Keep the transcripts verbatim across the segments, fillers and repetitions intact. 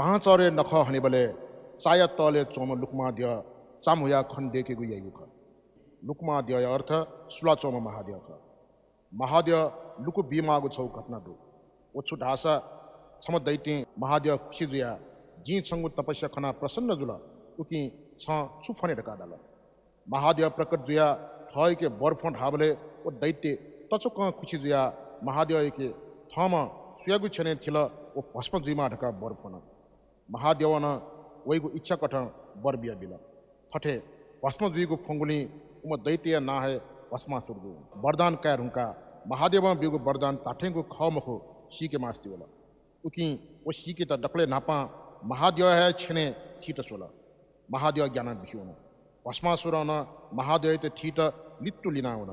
पाहांचःह्रे नखः हनेबलय् चाया तःलय् च्वंम्ह लुकुमाद्यः चाम्हुयाः खनेदय्केगु याइगु खः। लुकुमाद्यःया अर्थ सुलाच्वंम्ह महाद्यः खः। महाद्यः लुकु बीमाःगु छगू घटना दु। व छु धाःसा, छम्ह दैत्यं महाद्यः खुसि जुयाः जिं छंगु तपस्या खनाः प्रसन्न जुल, उकिं छं छु फ्वने धकाः धाल। महाद्यः प्रकट जुयाः थःयाके बर फ्वँ धाःबलय् व दैत्य तच्वकं खुसि जुयाः महाद्यःयाके थःम्हं सुयागु छ्यनय् थिल व भस्म जुइमाः धकाः बर फ्वन। महाद्यवं नं वइगु इच्छाकथं बर बियाबिल। थथे भस्म जुइगु फ्वंगुलिं उम्ह दैत्यया नां हे भस्मासुर जू। वरदान काये धुंकाः महाद्यवं ब्यूगु वरदान धात्थेंगु खः मखु सीके मास्ति वल। उकिं व सीकेत दकलय् न्हापां महाद्यः हे छ्यनय् थीत स्वल। महाद्यः ग्यानाः बिस्युं वन। भस्मासुरं नं महाद्यःयात थीत लित्तु लिनाः वन।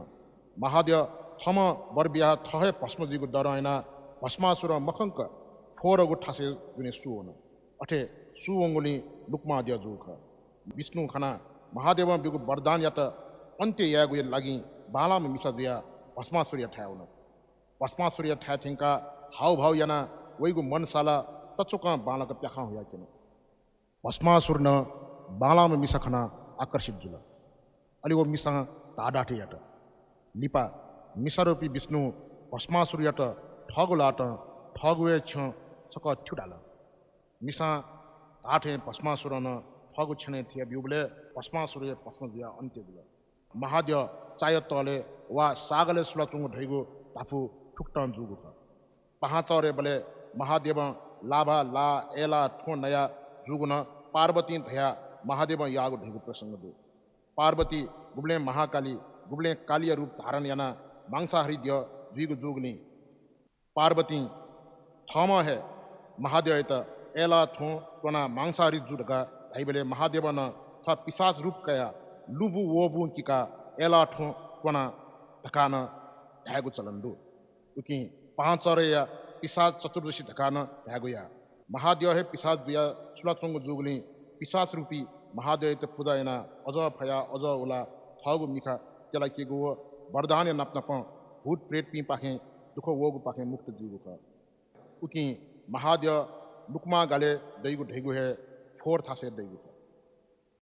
महाद्यः थःम्हं बर बियाः थः हे भस्म जुइगु डरं यानाः भस्मासुरं मखंक फोहोरःगु थासय् दुने सू वन। अथे सू वंगुलिं लुकुमाद्यः जूगु खः। विष्णुं खनाः महाद्यवं ब्यूगु वरदानयात अन्त्य यायेगु लागिं बांलाःम्ह मिसा जुयाः भस्मासुरया थाय् वन। भस्मासुरया थाय् थ्यंकाः हाउभाउ यानाः वइगु मनसाला तच्वकं बांलाक प्याखं हुयाक्यन। भस्मासुर नं बांलाःम्ह मिसा खनाः आकर्षित जुल। अले व मिसां धाधाथें यात। लिपा मिसारूपी विष्णुं भस्मासुरयात थःगु ल्हातं थःगु हे छ्यं छकः थ्यु धाल। मिसां धाःथें भस्मासुरं नं थःगु छ्यनय् थिया ब्यूबलय् भस्मासुर हे भस्म जुयाः अन्त्य जुल। महाद्यः चाया तःलय् वा सागलय् सुलाच्वंगु धइगु धापू थुकथं जूगु खः। पाहांचःह्रेबलय् महाद्यवं लाभा, लाः, अय्लाः, थ्वँ नया जूगु नं पार्वतीं धयाः महाद्यवं याःगु धइगु प्रसंग दु। पार्वती गुबलें महाकाली, गुबलें कालीया रूप धारण यानाः मांसाहारी द्यः जुइगु जूगुलिं पार्वतीं थःम्हं हे महाद्यःयात अय्लाः थ्वँ त्वनाः मांसाहारी जु धकाः धाइबलय् महाद्यवं नं थः पिशाच रूप कयाः लुँबुँ वःबुँ किकाः अय्लाः थ्वँ त्वना धकाः नं धायेगु चलन दु। उकिं पाहांचःह्रेया पिशाच चतुर्दशी धकाः नं धायेगु याः। महाद्यः हे पिशाच जुयाः सुलाच्वंगु जूगुलिं पिशाच रूपी महाद्यःयात पुजा यानाः अजः फयाः अजः उलाः थःगु मिखा त्यलाकेगु व वरदानया नापनापं भूत प्रेतपिंपाखें दुःख वःगुपाखें मुक्त जुइगु खः। उकिं महाद्यः लुकुमां गालय् दइगु धइगु हे फोहोर थासय् दइगु।